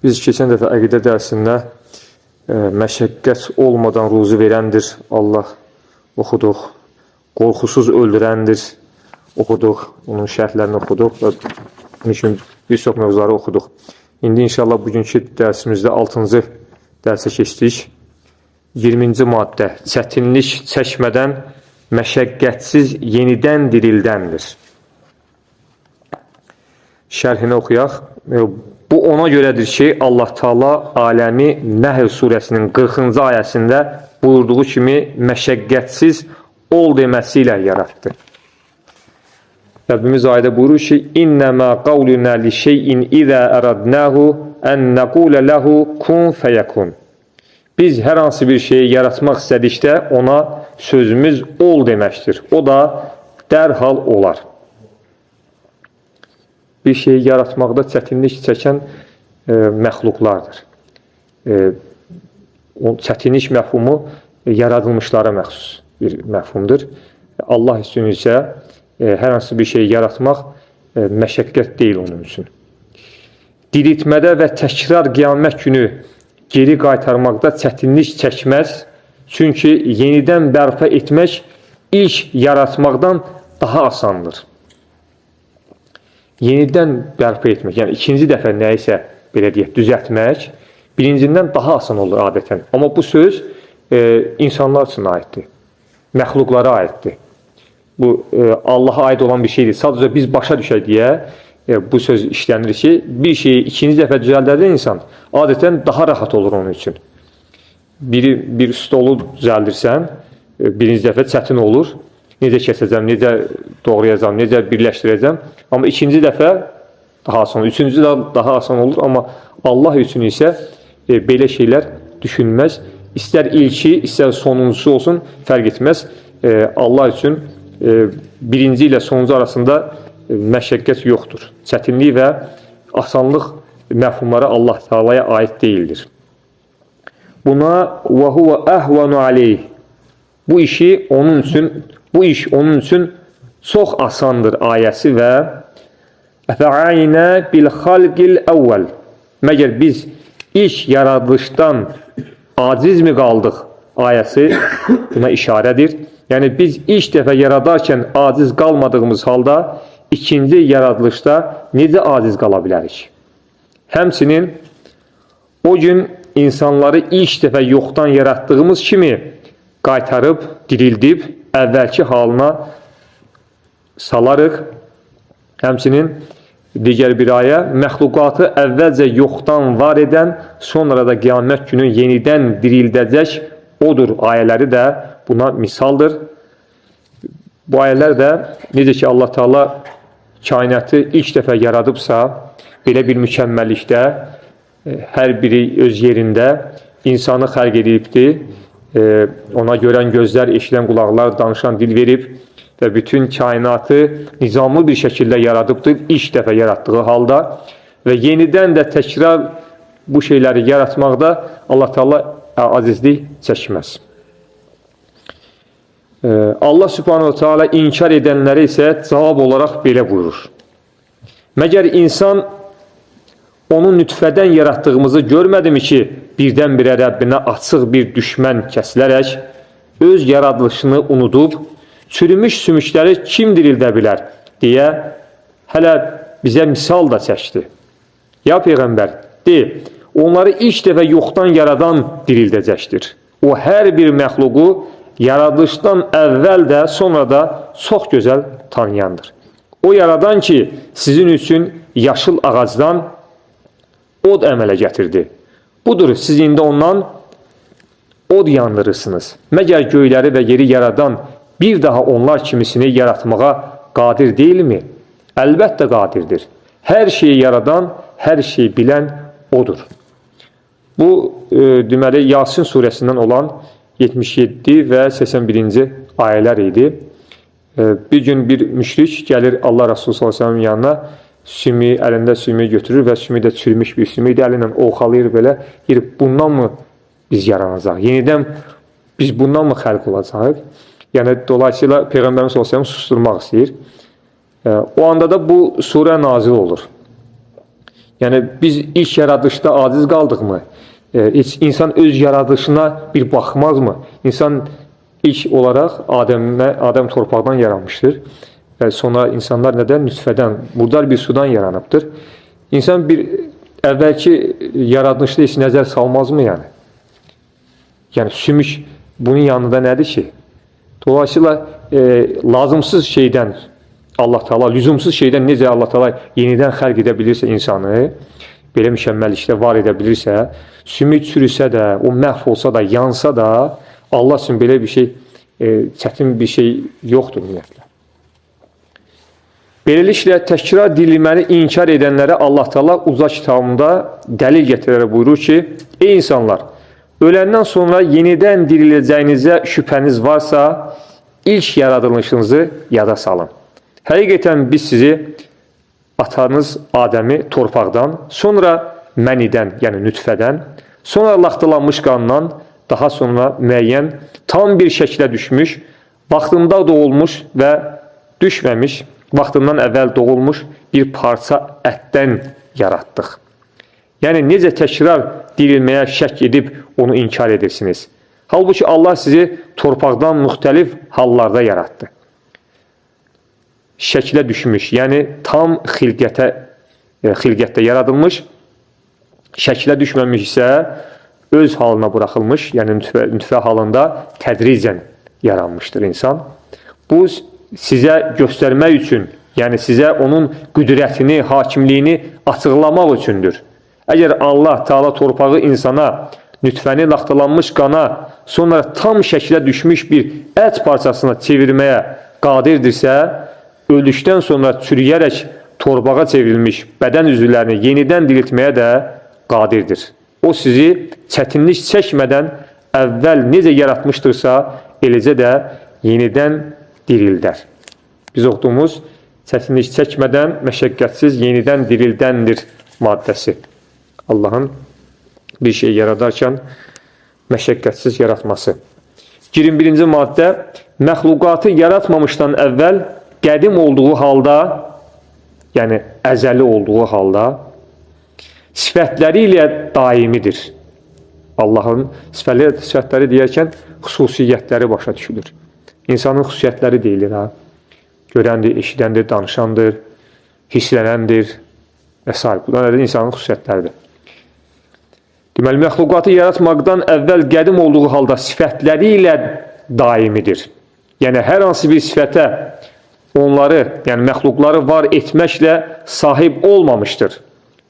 Biz keçən dəfə əqidə dərsində məşəqqət olmadan ruzi verəndir Allah oxuduq. Qorxusuz öldürəndir oxuduq. Onun şərhlərini oxuduq və bunun üçün bir çox mövzuları oxuduq. İndi inşallah bugünkü dərsimizdə 6-cı dərsə keçdik. 20-ci maddə: çətinlik çəkmədən məşəqqətsiz yenidən dirildəndir. Şərhini oxuyaq. Bu ona görədir ki, Allah Taala aləmi Nəhl surəsinin 40-cı ayəsində buyurduğu kimi məşəqqətsiz ol deməsi ilə yaratdı. Rəbbimiz ayədə buyurur ki: "İnnəmə qavluna li şeyin izə əradnahu ən nəqulə lehu kun fəyəkun." Biz hər hansı bir şeyi yaratmaq istədikdə ona sözümüz ol deməkdir. O da dərhal olar. Bir şeyi yaratmaqda çətinlik çəkən məxluqlardır. O çətinlik məfhumu yaradılmışlara məxsus bir məfhumdur. Allah üçün isə hər hansı bir şeyi yaratmaq məşəqqət deyil onun üçün. Diriltmədə və təkrar qiyamət günü geri qaytarmaqda çətinlik çəkməz. Çünki yenidən bərpa etmək ilk yaratmaqdan daha asandır. Yenidən bərpa etmək, yəni ikinci dəfə nəyisə belə deyək, düzəltmək birincindən daha asan olur adətən. Amma bu söz insanlar üçün aiddir. Məxluqlara aiddir. Bu Allaha aid olan bir şeydir. Sadəcə biz başa düşək deyə bu söz işlənir ki, bir şeyi ikinci dəfə düzəldədə insan adətən daha rahat olur onun üçün. Bir stolu düzəldirsən, birinci dəfə çətin olur. Necə kəsəcəm, necə doğrayacam, necə birləşdirəcəm. Amma ikinci dəfə daha asan olur. Üçüncü də daha asan olur. Amma Allah üçün isə belə şeylər düşünməz. İstər ilki, istər sonuncusu olsun, fərq etməz. Allah üçün birinci ilə sonuncu arasında məşəqqət yoxdur. Çətinlik və asanlıq məfhumları Allah Taalaya aid deyildir. Buna və huve əhvanu aleyh. Bu işi onun üçün, bu iş onun üçün çox asandır ayəsi və əfəaynə bil xalqil əvvəl. Məgər biz ilk yaradılışdan aciz mi qaldıq ayəsi buna işarədir. Yəni biz ilk dəfə yaradarkən aciz qalmadığımız halda ikinci yaradılışda necə aciz qala bilərik? Həmçinin o gün insanları ilk dəfə yoxdan yaratdığımız kimi qaytarıb, dirildib əvvəlki halına salarıq. Həmçinin digər bir ayə, məxluqatı əvvəlcə yoxdan var edən, sonra da qiyamət günü yenidən dirildəcək odur ayələri də buna misaldır. Bu ayələr də necə ki Allah Teala kainatı ilk dəfə yaradıbsa, belə bir mükəmməllikdə, hər biri öz yerində insanı xəlq edibdir. Ona görən gözlər, eşidən qulaqlar, danışan dil verib və bütün kainatı nizamlı bir şəkildə yaradıbdır, ilk dəfə yaratdığı halda və yenidən də təkrar bu şeyləri yaratmaqda Allah Teala acizlik çəkməz. Allah Subhanahu Teala inkar edənlərə isə cavab olaraq belə buyurur: Məgər insan onu nütfədən yaratdığımızı görmədimi ki, birdən-birə Rəbbinə açıq bir düşmən kəsilərək öz yaradılışını unudub, çürümüş sümükləri kim dirildə bilər deyə hələ bizə misal da çəkdi. Ya Peyğəmbər, de, onları ilk dəfə yoxdan yaradan dirildəcəkdir. O, hər bir məxluqu yaradılışdan əvvəl də, sonra da çox gözəl tanıyandır. O yaradan ki, sizin üçün yaşıl ağacdan od əmələ gətirdi. Budur, siz indi ondan od yandırırsınız. Məgər göyləri və yeri yaradan bir daha onlar kimisini yaratmağa qadir deyilmi? Əlbəttə qadirdir. Hər şeyi yaradan, hər şeyi bilən odur. Bu, deməli, Yasin surəsindən olan 77 və 81-ci ayələr idi. Bir gün bir müşrik gəlir Allah Resulü sallallahu əleyhi və səlləmin yanına, sümüyü, əlində sümüyü götürür və sümüyü də çürümüş bir sümüyü də əli ilə ovxalayır belə. Deyir, bundan mı biz yaranacaq? Yenidən biz bundan mı xəlq olacağıq? Yəni, dolayısıyla Peyğəmbərimiz sallallahu əleyhi və səlləm susturmaq istəyir. O anda da bu surə nazil olur. Yəni biz ilk yaradılışda aciz qaldıqmı? Heç insan öz yaradılışına bir baxmazmı? İnsan ilk olaraq Adəm torpaqdan yaranmışdır. Və sonra insanlar nədən? Nütfədən, murdar bir sudan yaranıbdır. İnsan bir əvvəlki yaradılışda heç nəzər salmazmı yəni? Yəni sümük bunun yanında nədir ki? Dolayısıyla lazımsız şeydən Allah Teala, lüzumsuz şeydən necə Allah Teala yenidən xəlq edə bilirsə insanı, belə mükəmməllikdə var edə bilirsə, sümük çürüsə də, o məhv olsa da, yansa da, Allah üçün belə bir şey, çətin bir şey yoxdur ümumiyyətlə. Beləliklə, təkrar dirilməni inkar edənlərə Allah Teala uca kitabında dəlil gətirərək buyurur ki, ey insanlar, öləndən sonra yenidən diriləcəyinizə şübhəniz varsa, ilk yaradılışınızı yada salın. Həqiqətən biz sizi atanız Adəmi torpaqdan, sonra mənidən, yəni nütfədən, sonra laxtalanmış qandan, daha sonra müəyyən tam bir şəklə düşmüş, vaxtında doğulmuş və düşməmiş, vaxtından əvvəl doğulmuş bir parça ətdən yaratdıq. Yəni necə təkrar dirilməyə şək edib onu inkar edirsiniz? Halbuki Allah sizi torpaqdan müxtəlif hallarda yaratdı. Şəklə düşmüş, yəni tam xilqətdə yaradılmış, şəklə düşməmiş isə öz halına buraxılmış, yəni nütfə halında tədricən yaranmışdır insan. Bu sizə göstərmək üçün, yəni sizə onun qüdrətini, hakimliyini açıqlamaq üçündür. Əgər Allah Teala torpağı insana, nütfəni laxtalanmış qana, sonra tam şəklə düşmüş bir ət parçasına çevirməyə qadirdirsə, öldükdən sonra çürüyərək torpağa çevrilmiş bədən üzvlərini yenidən diriltməyə də qadirdir. O sizi çətinlik çəkmədən əvvəl necə yaratmışdırsa, eləcə də yenidən dirildər. Biz oxuduğumuz çətinlik çəkmədən, məşəqqətsiz yenidən dirildəndir maddəsi. Allahın bir şey yaradarkən məşəqqətsiz yaratması. 21-ci maddə, məxluqatı yaratmamışdan əvvəl qədim olduğu halda, yəni əzəli olduğu halda sifətləri ilə daimidir. Allahın sifətləri deyərkən xüsusiyyətləri başa düşülür. İnsanın xüsusiyyətləri deyilir. Ha? Görəndir, eşidəndir, danışandır, hisslənəndir və s. Bunlar da insanın xüsusiyyətləridir. Deməli, məxluqatı yaratmaqdan əvvəl qədim olduğu halda sifətləri ilə daimidir. Yəni, hər hansı bir sifətə onları, yəni məxluqları var etməklə sahib olmamışdır.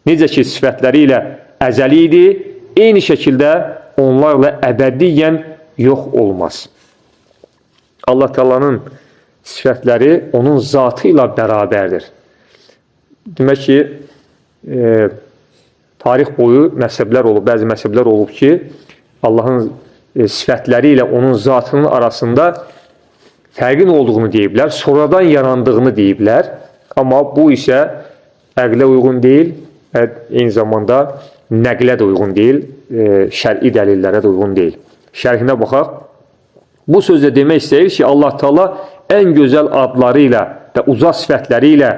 Necə ki, sifətləri ilə əzəli idi, eyni şəkildə onlarla əbədiyyən yox olmaz. Allah Teala'nın sifətləri onun zatı ilə bərabərdir. Demək ki, tarix boyu məzhəblər olub, bəzi məzhəblər olub ki, Allahın sifətləri ilə onun zatının arasında fərqin olduğunu deyiblər, sonradan yarandığını deyiblər. Amma bu isə əqlə uyğun deyil və eyni zamanda nəqlə də uyğun deyil, şər'i dəlillərə də uyğun deyil. Şərhinə baxaq. Bu sözlə demək istəyir ki, Allah Teala ən gözəl adları ilə və uca sifətləri ilə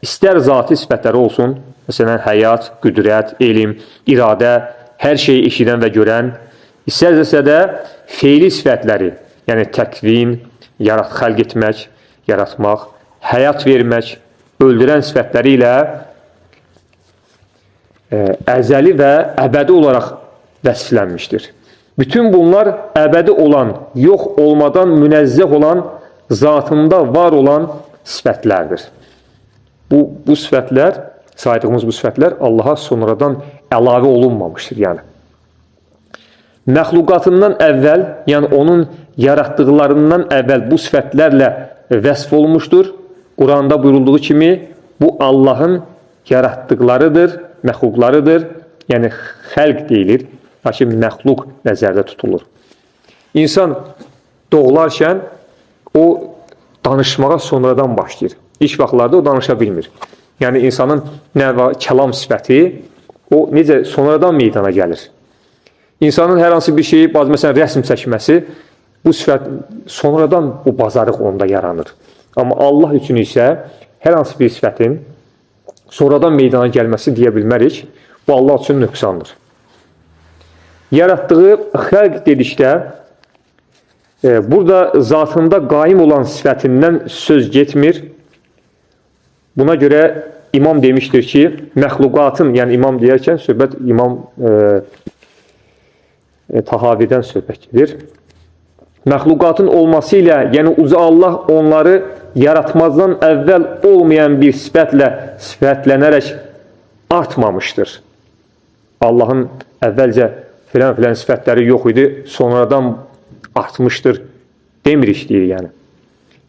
istər zati sifətləri olsun, məsələn, həyat, qüdrət, elm, iradə, hər şeyi eşidən və görən, istərsə də feili sifətləri, yəni təkvin, xəlq etmək, yaratmaq, həyat vermək, öldürən sifətləri ilə əzəli və əbədi olaraq vəsflənmişdir. Bütün bunlar əbədi olan, yox olmadan münezzeh olan, zatında var olan sifətlərdir. Bu sifətlər, saydığımız bu sifətlər Allaha sonradan əlavə olunmamışdır. Yəni. Məxluqatından əvvəl, yəni onun yaratdıqlarından əvvəl bu sifətlərlə vəsf olunmuşdur. Quranda buyurulduğu kimi bu Allahın yaratdıqlarıdır, məxluqlarıdır. Yəni xəlq deyilir, lakin məxluq nəzərdə tutulur. İnsan doğularkən o danışmağa sonradan başlayır. İlk vaxtlarda o danışa bilmir. Yəni insanın nə var, kəlam sifəti o necə sonradan meydana gəlir. İnsanın hər hansı bir şeyi, məsələn rəsm çəkməsi, bu sifət sonradan bu bacarıq onda yaranır. Amma Allah üçün isə hər hansı bir sifətin sonradan meydana gəlməsi deyə bilmərik. Bu Allah üçün nöqsandır. Yaratdığı xəlq dedikdə burada zatında qaim olan sifətindən söz getmir. Buna görə imam demişdir ki, məxluqatın, yəni imam deyərkən söhbət İmam Tahavidən söhbət gedir. Məxluqatın olması ilə, yəni uca Allah onları yaratmazdan əvvəl olmayan bir sifətlə sifətlənərək artmamışdır. Allahın əvvəlcə filan-filan sifətləri yox idi, sonradan artmışdır demirik, deyir yəni.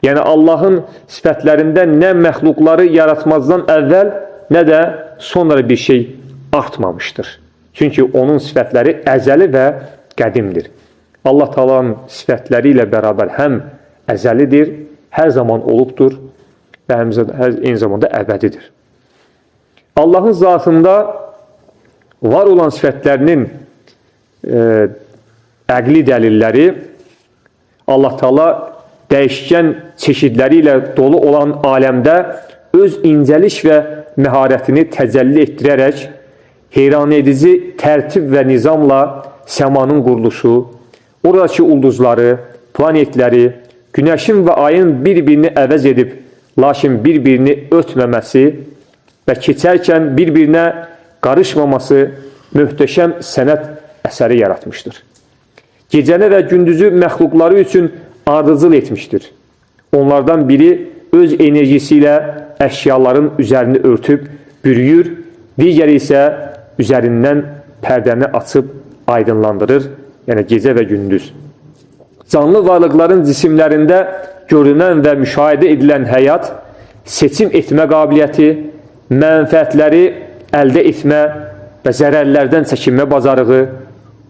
Yəni Allahın sifətlərində nə məxluqları yaratmazdan əvvəl, nə də sonra bir şey artmamışdır. Çünki onun sifətləri əzəli və qədimdir. Allah Taala'nın sifətləri ilə bərabər həm əzəlidir, hər zaman olubdur və həm eyni zamanda əbədidir. Allahın zatında var olan sifətlərinin əqli dəlilləri Allah Taala dəyişkən çeşidləri ilə dolu olan aləmdə öz incəlik və məharətini təcəlli etdirərək heyran edici tərtib və nizamla səmanın quruluşu, oradakı ulduzları, planetləri, günəşin və ayın bir-birini əvəz edib, lakin bir-birini ötməməsi və keçərkən bir-birinə qarışmaması möhtəşəm sənət əsəri yaratmışdır. Gecəni və gündüzü məxluqları üçün ardıcıl etmişdir. Onlardan biri öz enerjisi ilə əşyaların üzərini örtüb, bürüyür, digəri isə üzərindən pərdəni açıb aydınlandırır, yəni gecə və gündüz. Canlı varlıqların cisimlərində görünən və müşahidə edilən həyat, seçim etmə qabiliyyəti, mənfəətləri əldə etmə və zərərlərdən çəkinmə bacarığı,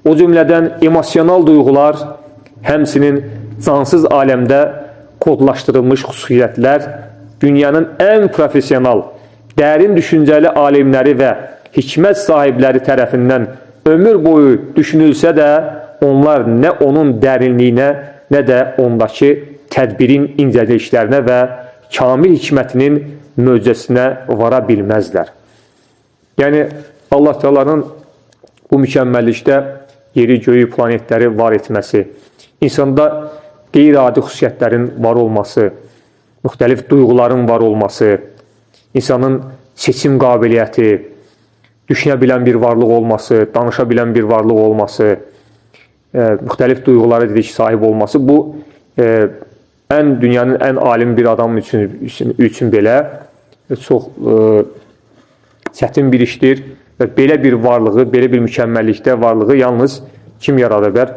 o cümlədən emosional duyğular, həmçinin cansız aləmdə kodlaşdırılmış xüsusiyyətlər, dünyanın ən professional, dərin düşüncəli alimləri və hikmət sahibləri tərəfindən ömür boyu düşünülsə də, onlar nə onun dərinliyinə, nə də ondakı tədbirin incəliklərinə və kamil hikmətinin möcüzəsinə vara bilməzlər. Yəni, Allah Teala'nın bu mükəmməllikdə yeri, göyü, planetləri var etməsi, insanda qeyri-adi xüsusiyyətlərin var olması, müxtəlif duyğuların var olması, insanın seçim qabiliyyəti, düşünə bilən bir varlıq olması, danışa bilən bir varlıq olması, müxtəlif duyğulara dedik sahib olması, bu ən dünyanın ən alim bir adam üçün belə çox çətin bir işdir və belə bir varlığı, belə bir mükəmməllikdə varlığı yalnız kim yarada bilər?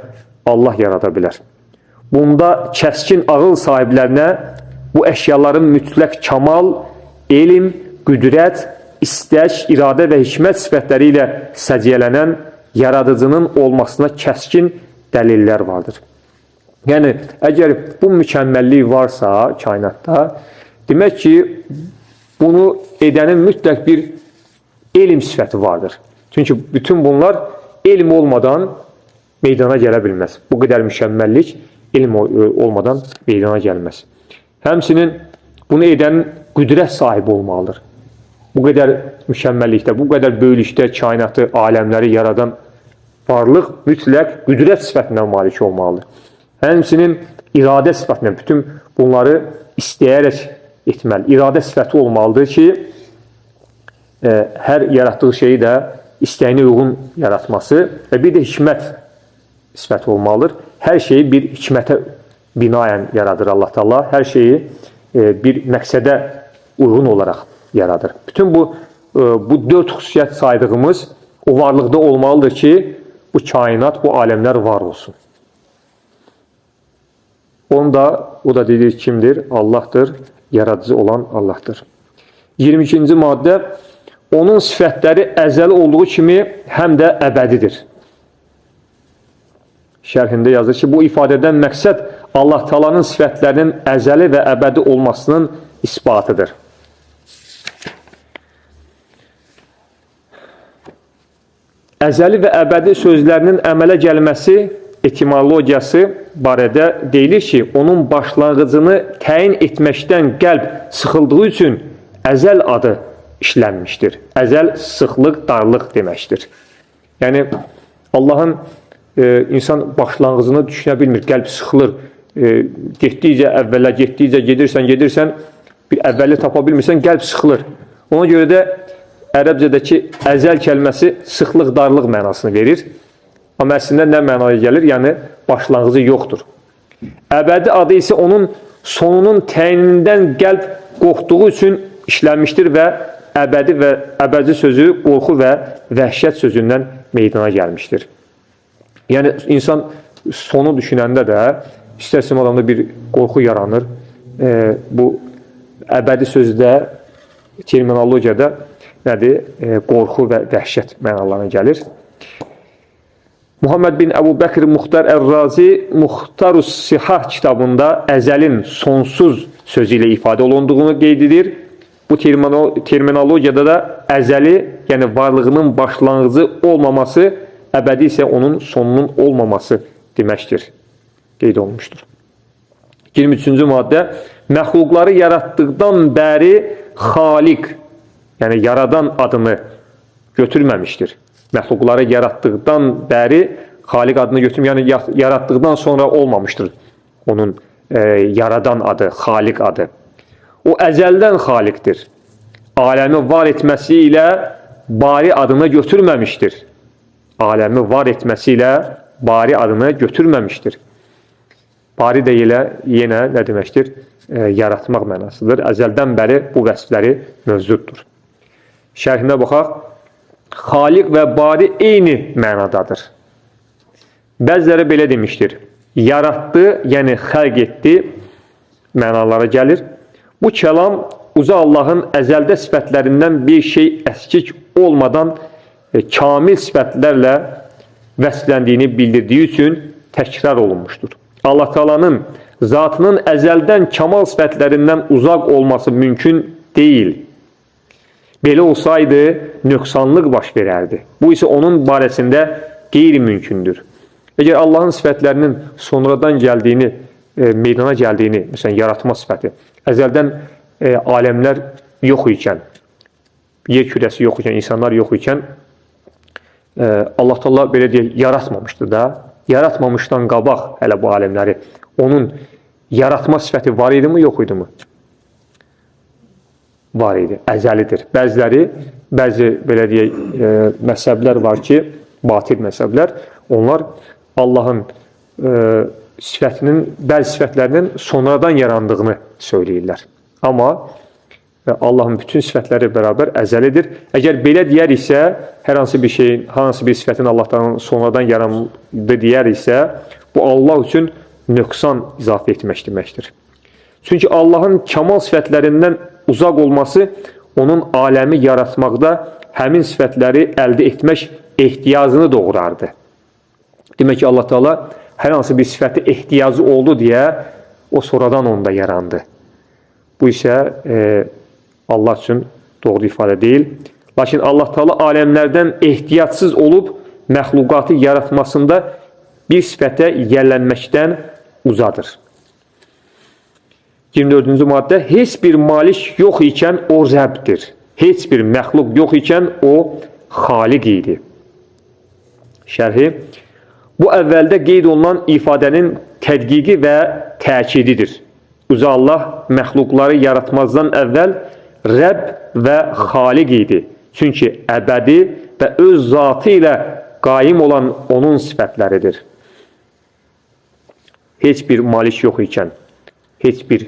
Allah yarada bilər. Bunda kəskin ağıl sahiblərinə bu əşyaların mütləq kamal, elm, qüdrət, istək, iradə və hikmət sifətləri ilə səciyyələnən yaradıcının olmasına kəskin dəlillər vardır. Yəni, əgər bu mükəmməllik varsa kainatda, demək ki, bunu edənin mütləq bir elm sifəti vardır. Çünki bütün bunlar elm olmadan meydana gələ bilməz. Bu qədər mükəmməllik elm olmadan meydana gəlməz. Həmçinin bunu edənin qüdrət sahibi olmalıdır. Bu qədər mükəmməllikdə, bu qədər böyüklükdə kainatı, aləmləri yaradan varlıq mütləq qüdrət sifətinə malik olmalıdır. Həmçinin iradə sifətinə, bütün bunları istəyərək etməli. İradə sifəti olmalıdır ki, hər yaratdığı şeyi də istəyinə uyğun yaratması və bir də hikmət sifəti olmalıdır. Hər şeyi bir hikmətə binaən yaradır Allah Teala. Hər şeyi bir məqsədə uyğun olaraq yaradır. Bütün bu dörd xüsusiyyət saydığımız o varlıqda olmalıdır ki, bu kainat, bu aləmlər var olsun. Onu da, o da dedik kimdir? Allahdır, yaradıcı olan Allahdır. 22-ci maddə, onun sifətləri əzəli olduğu kimi həm də əbədidir. Şərhində yazır ki, bu ifadədən məqsəd Allah Taala'nın sifətlərinin əzəli və əbədi olmasının isbatıdır. Əzəli və əbədi sözlərinin əmələ gəlməsi etimologiyası barədə deyilir ki, onun başlanğıcını təyin etməkdən qəlb sıxıldığı üçün əzəl adı işlənmişdir. Əzəl sıxlıq, darlıq deməkdir. Yəni Allahın insan başlanğıcını düşünə bilmir, qəlb sıxılır. Getdikcə əvvələ, getdikcə gedirsən, bir əvvəli tapa bilmirsən, qəlb sıxılır. Ona görə də ərəbcədəki əzəl kəlməsi sıxlıq, darlıq mənasını verir. Amma əslində nə mənaya gəlir? Yəni başlanğıcı yoxdur. Əbədi adı isə onun sonunun təyinindən qəlb qorxduğu üçün işlənmişdir və əbədi və əbədi sözü qorxu və vəhşət sözündən meydana gəlmişdir. Yəni insan sonu düşünəndə də istər-istəməz adamda bir qorxu yaranır. Bu əbədi sözdə terminologiyada nədir? Qorxu və vəhşət mənalarına gəlir. Muhammed bin Əbu Bəkr Muxtar Ər-Razi Muxtarus Sihah kitabında əzəlin sonsuz sözü ilə ifadə olunduğunu qeyd edir. Bu terminologiyada da əzəli, yəni varlığının başlanğıcı olmaması, əbədi isə onun sonunun olmaması deməkdir. Qeyd olunmuşdur. 23-cü maddə, məxluqları yaratdıqdan bəri Xaliq, yəni yaradan adını götürməmişdir. Məxluqları yaratdıqdan bəri Xaliq adını götürmür, yəni yaratdıqdan sonra olmamışdır onun yaradan adı, Xaliq adı. O əzəldən Xaliqdir. Aləmi var etməsi ilə Bari adını götürməmişdir. Aləmi var etməsi ilə Bari adını götürməmişdir. Bari də yenə nə deməkdir? Yaratmaq mənasıdır. Əzəldən bəri bu vəsfləri mövcuddur. Şərhinə baxaq. Xaliq və Bari eyni mənadadır. Bəziləri belə demişdir. Yaratdı, yəni xəlq etdi mənalara gəlir. Bu kəlam uca Allahın əzəldə sifətlərindən bir şey əskik olmadan kamil sifətlərlə vəsfləndiyini bildirdiyi üçün təkrar olunmuşdur. Allah Teala'nın zatının əzəldən kamal sifətlərindən uzaq olması mümkün deyil. Belə olsaydı, nöqsanlıq baş verərdi. Bu isə onun barəsində qeyri-mümkündür. Əgər Allahın sifətlərinin sonradan gəldiyini, meydana gəldiyini, məsələn, yaratma sifəti, əzəldən aləmlər yox ikən, yer kürəsi yox ikən, insanlar yox ikən, Allah Teala belə deyək, yaratmamışdı da. Yaratmamışdan qabaq hələ bu aləmləri, onun yaratma sifəti var idimi, yox idimi? Var idi, əzəlidir. Bəziləri, bəzi belə deyək, məzhəblər var ki, batil məzhəblər, onlar Allahın sifətinin, bəzi sifətlərinin sonradan yarandığını söyləyirlər. Amma Allahın bütün sifətləri bərabər əzəlidir. Əgər belə deyər isə, hər hansı bir şeyin, hansı bir sifətin Allahdan sonradan yarandı deyər isə, bu Allah üçün nöqsan izafə etmək deməkdir. Çünki Allahın kamal sifətlərindən uzaq olması onun aləmi yaratmaqda həmin sifətləri əldə etmək ehtiyacını doğurardı. Demək ki, Allah Teala hər hansı bir sifəti ehtiyacı oldu deyə o sonradan onda yarandı. Bu isə Allah üçün doğru ifadə deyil. Lakin Allah Teala aləmlərdən ehtiyacsız olub məxluqatı yaratmasında bir sifətə yiyələnməkdən uzadır. 24-cü maddə, heç bir malik yox ikən o Rəbdir. Heç bir məxluq yox ikən o Xaliq idi. Şərhi, bu əvvəldə qeyd olunan ifadənin tədqiqi və təkididir. Uca Allah məxluqları yaratmazdan əvvəl Rəbb və Xaliq idi. Çünki əbədi və öz zatı ilə qaim olan onun sifətləridir. Heç bir malik yox ikən, heç bir,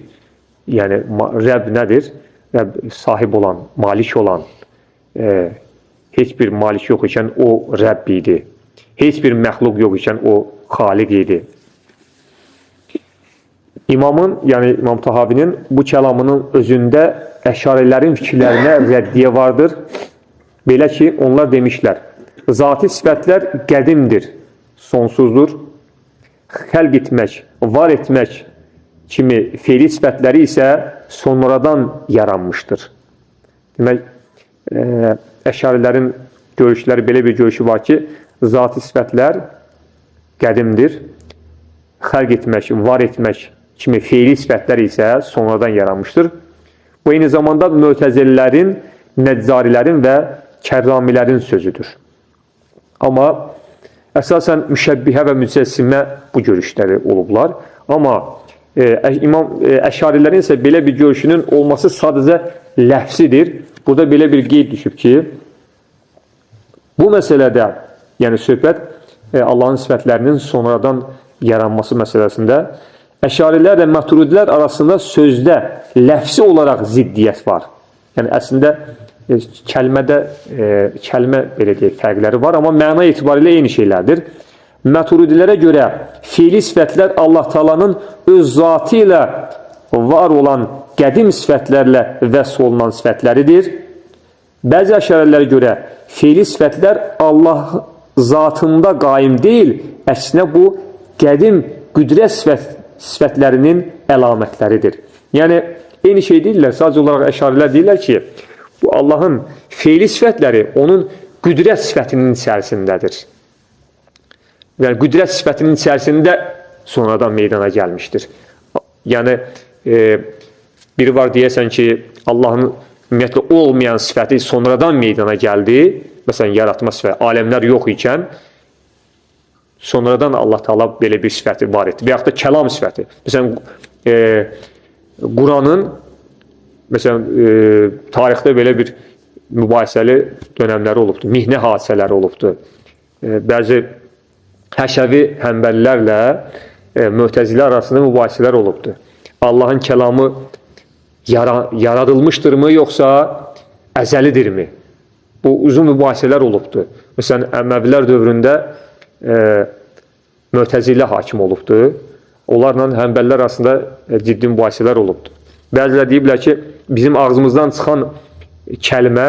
yəni Rəbb nədir? Rəbb sahib olan, malik olan, heç bir malik yox ikən o Rəbb idi. Heç bir məxluq yox ikən o Xaliq idi. İmamın, yəni İmam Tahavinin bu kəlamının özündə əşarilərin fikirlərinə rəddiyə vardır. Belə ki, onlar demişlər, zati sifətlər qədimdir, sonsuzdur. Xəlq etmək, var etmək kimi feili sifətləri isə sonradan yaranmışdır. Demək, əşarilərin görüşləri, belə bir görüşü var ki, zati sifətlər qədimdir. Xəlq etmək, var etmək kimi feili sifətlər isə sonradan yaranmışdır. Bu, eyni zamanda mötəzililərin Nəccarilərin və Kərramilərin sözüdür. Amma əsasən müşəbbihə və mücəssimə bu görüşləri olublar. Amma İmam Əşarilərin isə belə bir görüşünün olması sadəcə ləfsidir. Burada belə bir qeyd düşüb ki, bu məsələdə, yəni söhbət Allahın sifətlərinin sonradan yaranması məsələsində Əşarilər və Maturidilər arasında sözdə ləfsi olaraq ziddiyyət var. Yəni əslində kəlmədə kəlmə belə deyək fərqləri var, amma məna etibarilə eyni şeylərdir. Maturidilərə görə fiili sifətlər Allah Taala'nın öz zatı ilə var olan qədim sifətlərlə vəsf olunan sifətləridir. Bəzi əşarilərə görə fiili sifətlər Allah zatında qaim deyil, əksinə bu qədim qüdrət sifətlərinin əlamətləridir. Yəni eyni şey deyirlər, sadəcə olaraq əşarilər deyirlər ki, bu Allahın feili sifətləri onun qüdrət sifətinin içərisindədir. Yəni qüdrət sifətinin içərisində sonradan meydana gəlmişdir. Yəni biri var deyəsən ki, Allahın ümumiyyətlə olmayan sifəti sonradan meydana gəldi. Məsələn, yaratma sifəti, aləmlər yox ikən sonradan Allah Taala belə bir sifəti var etdi. Və yaxud da kəlam sifəti. Məsələn, Quranın məsələn tarixdə belə bir mübahisəli dönəmləri olubdur. Mihnə hadisələri olubdur. Bəzi Həşəvi həmbəlilərlə Mötəzilə arasında mübahisələr olubdur. Allahın kəlamı yaradılmışdırmı, yoxsa əzəlidirmi? Bu uzun mübahisələr olubdur. Məsələn, Əməvilər dövründə Mötəzilə hakim olubdur. Onlarla həmbəllər arasında ciddi mübahisələr olubdur. Bəzilər deyiblər ki, bizim ağzımızdan çıxan kəlmə,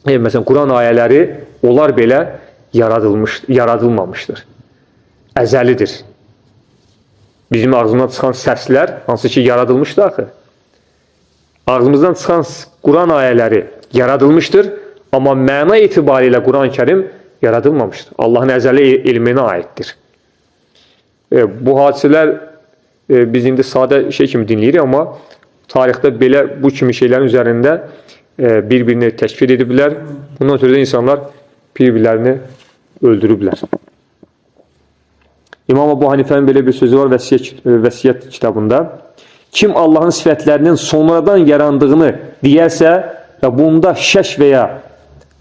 məsələn, Quran ayələri, onlar belə yaradılmamışdır. Əzəlidir. Bizim ağzımızdan çıxan səslər, hansı ki yaradılmışdır axı. Ağzımızdan çıxan Quran ayələri yaradılmışdır, amma məna etibarilə Quran-ı Kərim yaradılmamışdır. Allahın əzəli elminə aiddir. Bu hadisələr biz indi sadə şey kimi dinləyirik, amma tarixdə belə bu kimi şeylərin üzərində bir-birini təkfir ediblər. Bundan ötürü də insanlar bir-birlərini öldürüblər. İmam Əbu Hanifənin belə bir sözü var vəsiyyət kitabında. Kim Allahın sifətlərinin sonradan yarandığını deyərsə və bunda şək və ya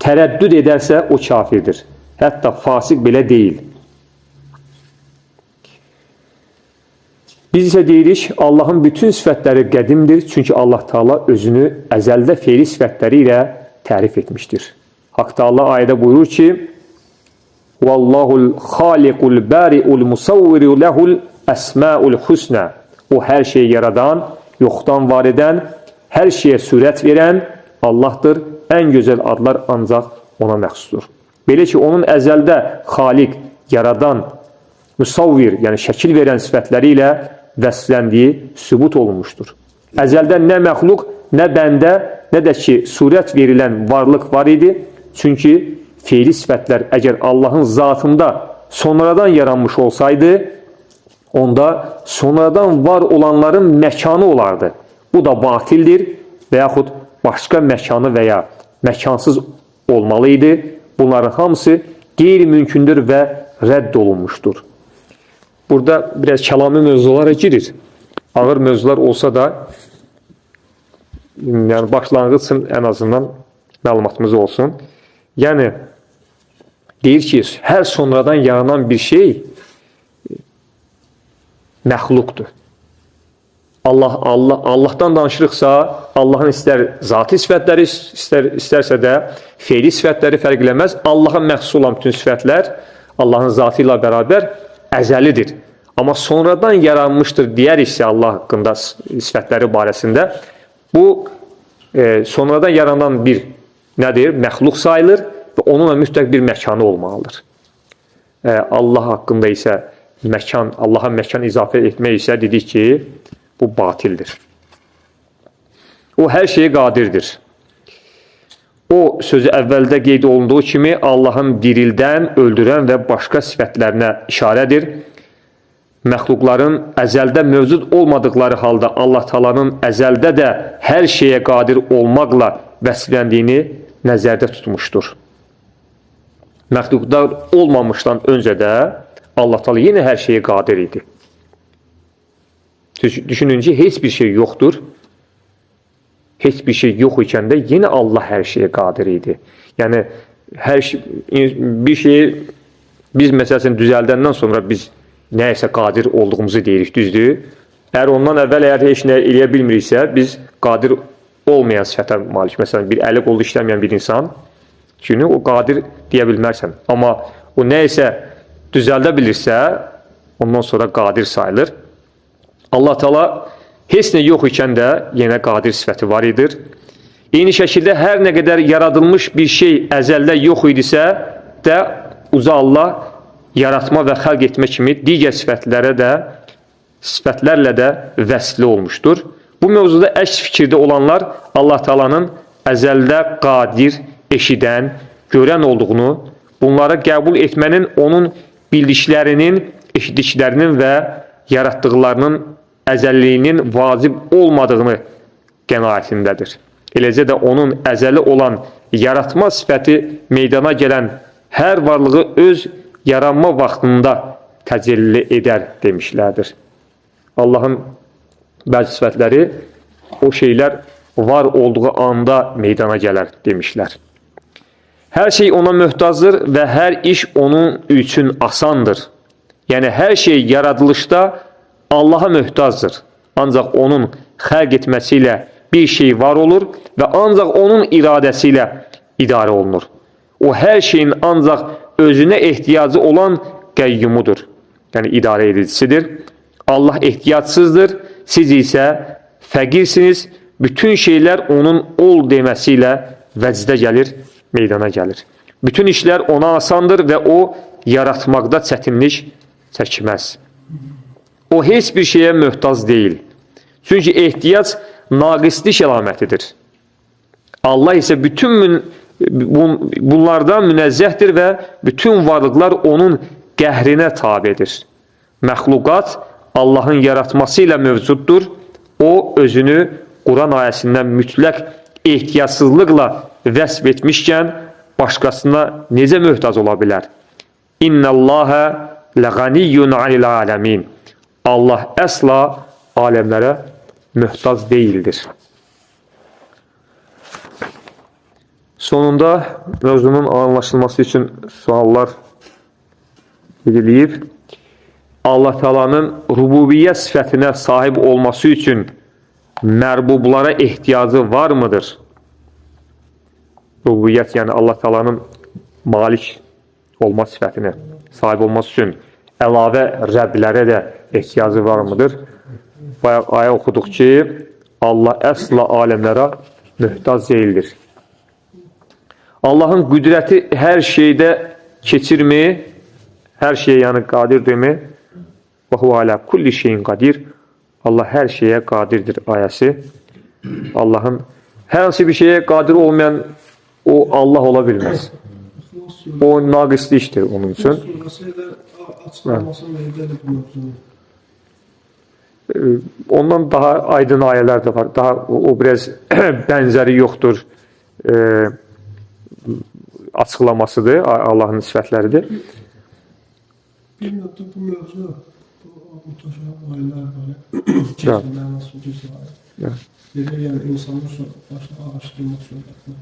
tərəddüd edərsə, o kafirdir. Hətta fasıq belə deyil. Biz isə deyirik, Allahın bütün sifətləri qədimdir, çünki Allah Taala özünü əzəldə feili sifətləri ilə tərif etmişdir. Haq Taala ayədə buyurur ki, Vallahul xaliqul bari'ul musavviru lehul əsmaul husna. O hər şeyi yaradan, yoxdan var edən, hər şeyə sürət verən Allahdır. Ən gözəl adlar ancaq ona məxsusdur. Belə ki, onun əzəldə xaliq, yaradan, musavvir, yəni şəkil verən sifətləri ilə vəsfləndiyi sübut olunmuşdur. Əzəldə nə məxluq, nə bəndə, nə də ki, surət verilən varlıq var idi. Çünki feili sifətlər əgər Allahın zatında sonradan yaranmış olsaydı, onda sonradan var olanların məkanı olardı. Bu da batildir və yaxud başqa məkanı və ya məkansız olmalı idi. Bunların hamısı qeyri-mümkündür və rədd olunmuşdur. Burada biraz kəlami mövzulara girir. Ağır mövzular olsa da, yəni başlanğıc üçün ən azından məlumatımız olsun. Yəni, deyir ki, hər sonradan yaranan bir şey məxluqdur. Allahdan danışırıqsa, Allahın istər zati sifətləri, istərsə də feili sifətləri fərq eləməz. Allaha məxsus olan bütün sifətlər Allahın zatı ilə bərabər əzəlidir. Amma sonradan yaranmışdır deyəriksə Allah haqqında sifətləri barəsində, bu sonradan yaranan bir nədir? Məxluq sayılır və onunla mütləq bir məkanı olmalıdır. Allah haqqında isə məkan, Allaha məkan izafə etmək isə dedik ki, bu batildir. O hər şeyə qadirdir. O sözü əvvəldə qeyd olunduğu kimi Allahın dirildən, öldürən və başqa sifətlərinə işarədir. Məxluqların əzəldə mövcud olmadıqları halda Allah Taala'nın əzəldə də hər şeyə qadir olmaqla vəsfləndiyini nəzərdə tutmuşdur. Məxluqlar olmamışdan öncə də Allah Teala yenə hər şeyə qadir idi. Düşünün ki, heç bir şey yoxdur. Heç bir şey yox ikən də yenə Allah hər şeyə qadir idi. Yəni hər şey, bir şeyi biz məsələn düzəldəndən sonra biz nəyisə qadir olduğumuzu deyirik, düzdür? Əgər ondan əvvəl əgər heç nə eləyə bilmiriksə, biz qadir olmayan sifətə malik. Məsələn, bir əli qolu işləməyən bir insan kimi o qadir deyə bilmərsən. Amma o nəyisə düzəldə bilirsə, ondan sonra qadir sayılır. Allah Teala heç nə yox ikən də yenə qadir sifəti var idir. Eyni şəkildə hər nə qədər yaradılmış bir şey əzəldə yox idisə də uca Allah yaratma və xəlq etmə kimi digər sifətlərlə də vəsfli olmuşdur. Bu mövzuda əks fikirdə olanlar Allah Teala'nın əzəldə qadir, eşidən, görən olduğunu, bunları qəbul etmənin onun bildiklərinin, eşitdiklərinin və yaratdıqlarının əzəlliyinin vacib olmadığını qənaətindədir. Eləcə də onun əzəli olan yaratma sifəti meydana gələn hər varlığı öz yaranma vaxtında təcəlli edər demişlərdir. Allahın bəzi sifətləri o şeylər var olduğu anda meydana gələr demişlər. Hər şey ona möhtacdır və hər iş onun üçün asandır. Yəni hər şey yaradılışda Allaha möhtacdır. Ancaq onun xəlq etməsi ilə bir şey var olur və ancaq onun iradəsi ilə idarə olunur. O hər şeyin ancaq özünə ehtiyacı olan qəyyumudur. Yəni idarə edicisidir. Allah ehtiyacsızdır, siz isə fəqirsiniz. Bütün şeylər onun ol deməsi ilə vəcdə gəlir, meydana gəlir. Bütün işlər ona asandır və o yaratmaqda çətinlik çəkməz. O heç bir şeyə möhtac deyil. Çünki ehtiyac naqislik əlamətidir. Allah isə bütün bunlardan münezzehdir və bütün varlıqlar onun qəhrinə tabedir. Məxluqat Allahın yaratması ilə mövcuddur. O özünü Quran ayəsindən mütləq ehtiyacsızlıqla vəsf etmişkən başqasına necə möhtac ola bilər? İnnəllahə ləğaniyyun anil aləmin. Allah əsla aləmlərə möhtac deyildir. Sonunda mövzunun anlaşılması üçün suallar edilib. Allah Teala'nın rububiyyət sifətinə sahib olması üçün mərbublara ehtiyacı var mıdır? Rububiyyət, yəni Allah Teala'nın malik olma sifətinə sahib olması üçün əlavə rəblərə də ehtiyacı var mıdır? Bayaq ayə oxuduq ki, Allah əsla aləmlərə möhtac deyildir. Allahın qüdrəti hər şeydə keçirmi? Hər şeyə yəni qadirdirmi? Və huve alə kulli şeyin qadir. Allah hər şeyə qadirdir ayəsi. Allahın hər hansı bir şeyə qadir olmayan o Allah ola bilməz. O naqislikdir onun üçün. Ondan daha aydın ayələr də var. Daha o biraz bənzəri yoxdur. Açıqlamasıdır, Allahın sifətləridir. Bir nöqtə bu mövzu, bu mütəşəbbih ailələr var. Mənası. Deyir, yəni insanın başına araşdırmaq söhbətinə.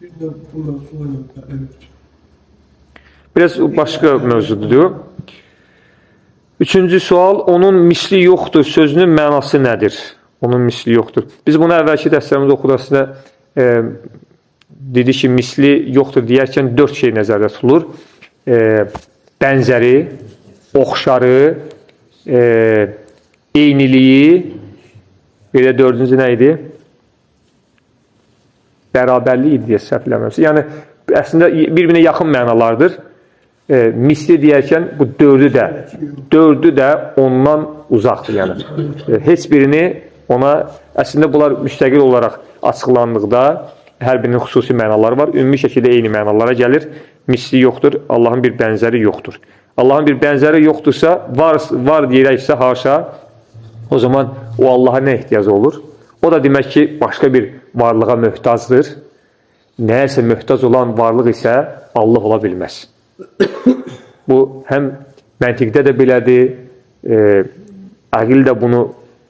Bir də bu mövzu ilə eləyir. Biraz başqa mövzudur. Üçüncü sual, onun misli yoxdur sözünün mənası nədir? Onun misli yoxdur. Biz bunu əvvəlki dərslərimizdə oxuduq əslində. Dedi ki, misli yoxdur deyərkən dörd şey nəzərdə tutulur. Bənzəri, oxşarı, eyniliyi, bir də dördüncü nə idi? Bərabərlik idi deyə səhv eləmirəmsə. Yəni, əslində bir-birinə yaxın mənalardır. Misli deyərkən bu dördü də ondan uzaqdır. Yəni, heç birini ona, əslində bunlar müstəqil olaraq açıqlandıqda hər birinin xüsusi mənaları var. Ümumi şəkildə eyni mənalara gəlir. Misli yoxdur, Allahın bir bənzəri yoxdur. Allahın bir bənzəri yoxdursa, var deyirəksə haşa, o zaman o Allaha nə ehtiyacı olur? O da demək ki, başqa bir varlığa möhtacdır. Nəyəsə möhtac olan varlıq isə Allah ola bilməz. Bu həm məntiqdə də belədir, əqil də bunu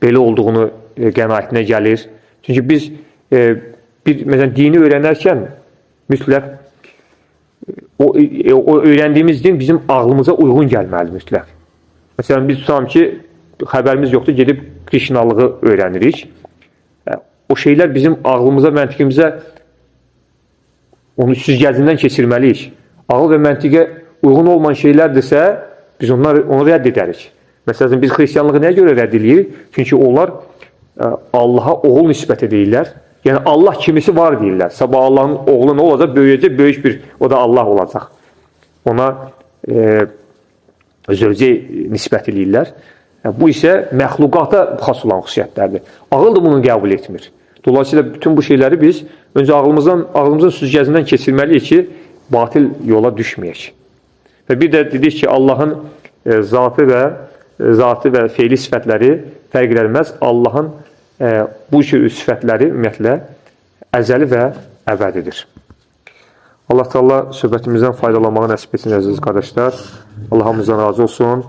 belə olduğunu qənaətinə gəlir. Çünki biz bir məsələn dini öyrənərkən mütləq o öyrəndiyimiz din bizim ağlımıza uyğun gəlməlidir mütləq. Məsələn biz tutalım ki, xəbərimiz yoxdur, gedib Krishnalığı öyrənirik. O şeylər bizim ağlımıza, məntiqimizə onu süzgəcindən keçirməliyik. Ağıl və məntiqə uyğun olmayan şeylərdirsə, biz onu rədd edərik. Məsələn, biz xristianlığı nəyə görə rədd edirik? Çünki onlar Allaha oğul nisbət edirlər. Yəni Allah kimisi var deyirlər. Sabah Allahın oğlu nə olacaq? Böyüyəcək, böyük bir, o da Allah olacaq. Ona zövcə nisbət edirlər. Bu isə məxluqata xas olan xüsusiyyətlərdir. Ağıl da bunu qəbul etmir. Dolayısıyla bütün bu şeyləri biz öncə ağlımızın süzgəcindən keçirməliyik ki, batil yola düşməyək. Və bir də dedik ki, Allahın zatı və feili sifətləri fərq edilməz. Allahın bu cür sifətləri ümumiyyətlə əzəli və əbədidir. Allah Teala söhbətimizdən faydalanmağı nəsib etsin əziz qardaşlar. Allah hamımızdan razı olsun.